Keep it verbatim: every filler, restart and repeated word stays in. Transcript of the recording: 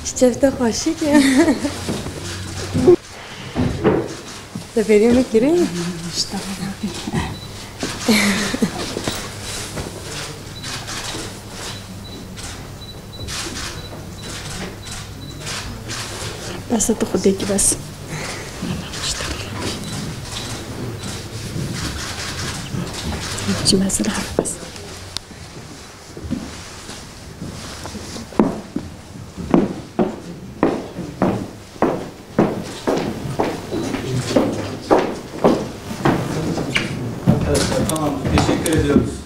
Çiçek te xweşik e. Te bêriya min kirî? Bes tu xwedêkî bes. Çi mesele bes. Arkadaşlar, tamam, teşekkür ediyoruz.